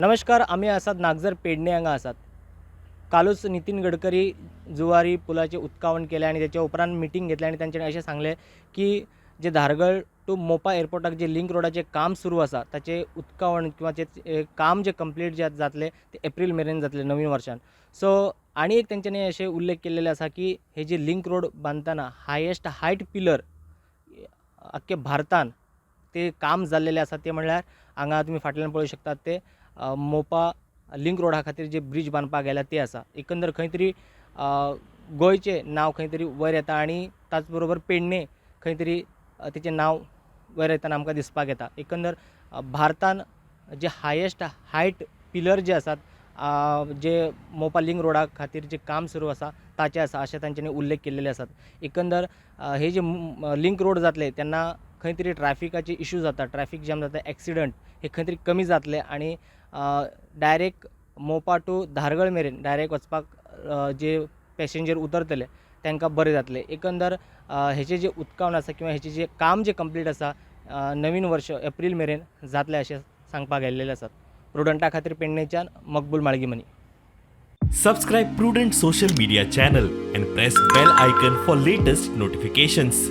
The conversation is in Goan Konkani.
नमस्कार, आमी आसात नागझर पेडणे हांगा आसात. कालूच नितीन गडकरी जुवारी पुलाचें उक्तावण केलें आनी तेच्या उपरांत मिटींग घेतली आनी तांच्यांनी अशें सांगलें की जे धारगळ टू मोपा एअरपोर्टाक जे लिंक रोडाचें काम सुरू आसा, ताचें उक्तावण किंवा जें काम जें कंप्लीट जें जातलें तें एप्रील मेरेन जातलें, नवीन वर्सान. सो आनी एक तेंच्यांनी अशें उल्लेख केल्लेले आसा की हे जे लिंक रोड बांदतना हायेस्ट हायट पिलर अख्खे भारतान ते काम जाल्लेलें आसा, ते म्हणल्यार हांगा तुमी फाटल्यान पळोवंक शकतात, ते मोपा लिंक रोडा खातीर जे ब्रीज बांदपाक गेल्या ते आसा. एकंदर खंय तरी गोंयचें नांव खंय तरी वयर येता आनी ताच बरोबर पेडणे खंय तरी तेचें नांव वयर येतना आमकां दिसपाक येता. एकंदर भारतान जे हायेस्ट हायट पिलर जे आसात, जे मोपा लिंक रोडा खातीर जे काम सुरू आसा ताचें आसा, अशें तांच्यांनी उल्लेख केल्लेले आसात. एकंदर हे जे लिंक रोड जातले तेन्ना खंय तरी ट्रॅफिकाचे इशू जाता, ट्रॅफीक जॅम जाता, एक्सिडंट हे खंय तरी कमी जातले आनी डायरेक्ट मोपा टू धारगळ मेरेन डायरेक्ट वचपाक जे पॅसेंजर उतरतले तांकां बरें जातलें. एकंदर हेचें जें उक्तावण आसा किंवा हेचें जें काम जें कंप्लीट आसा, नवीन वर्स एप्रील मेरेन जातलें, अशें सांगपाक गेल्लेलें आसात. प्रुडंटा खातीर पेडणेच्यान मकबूल माळगीमनी. Subscribe Prudent social media channel and press bell icon for latest notifications.